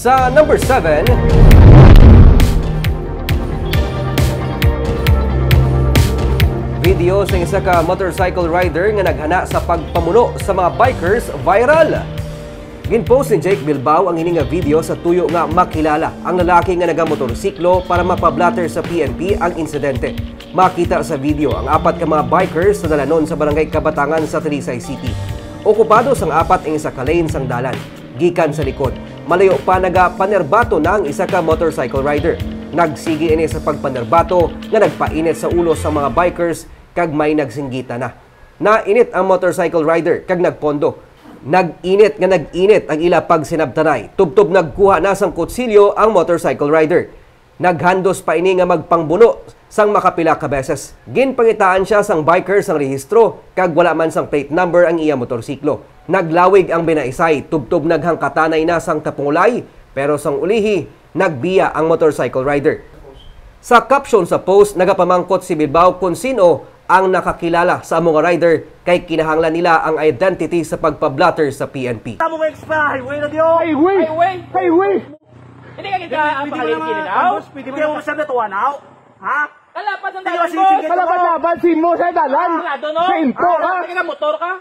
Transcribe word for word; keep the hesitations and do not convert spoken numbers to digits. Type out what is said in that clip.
Sa number seven, video sa isa ka motorcycle rider nga naghana sa pagpamuno sa mga bikers viral. Ginpost ni Jake Bilbao ang ini nga video sa tuyo nga makilala ang lalaki nga nagamotorsiklo para mapablatter sa P N P ang insidente. Makita sa video ang apat ka mga bikers sa dalanon sa barangay Kabatangan sa Talisay City. Okupado sang apat ang isa ka lane sang dalan. Gikan sa likod, malayo pa nagapanerbato na ang isa ka motorcycle rider. Nagsigi ini sa pagpanerbato nga nagpainit sa ulo sa mga bikers kag may nagsinggita na. Nainit ang motorcycle rider kag nagpondo. Nag-init nga nag-init ang ila pagsinabtanay, tubtob nagkuha na sang kutsilyo ang motorcycle rider. Naghandos pa ini nga magpangbuno sang makapila ka beses. Ginpangitaan sia sang biker sang rehistro kag wala man sang plate number ang iya motorsiklo. Naglawig ang binaisay, tubtob naghangkatanay na sang tapungulay, pero sang ulihi, nagbiya ang motorcycle rider. Sa caption sa post, nagapamangkot si Bilbao kon sin-o ang nakakilala sa amo nga rider kay kinahanglan nila ang identity sa pagpa-blotter sa P N P. Tamo nga express highway na diyo. Highway! Highway! Highway! Hindi ka kita ang Pwede mo pakalimit naman, kini daw? Pwede mo Hindi naman. Ako sabi tuwa na. Ha? Kalapas ang Hindi dalan kasi mo. Sige, sige. Kalaban-laban si mo sa dalan. Sarado, no? Sa intro, Ah, ha? Sige na, motor ka.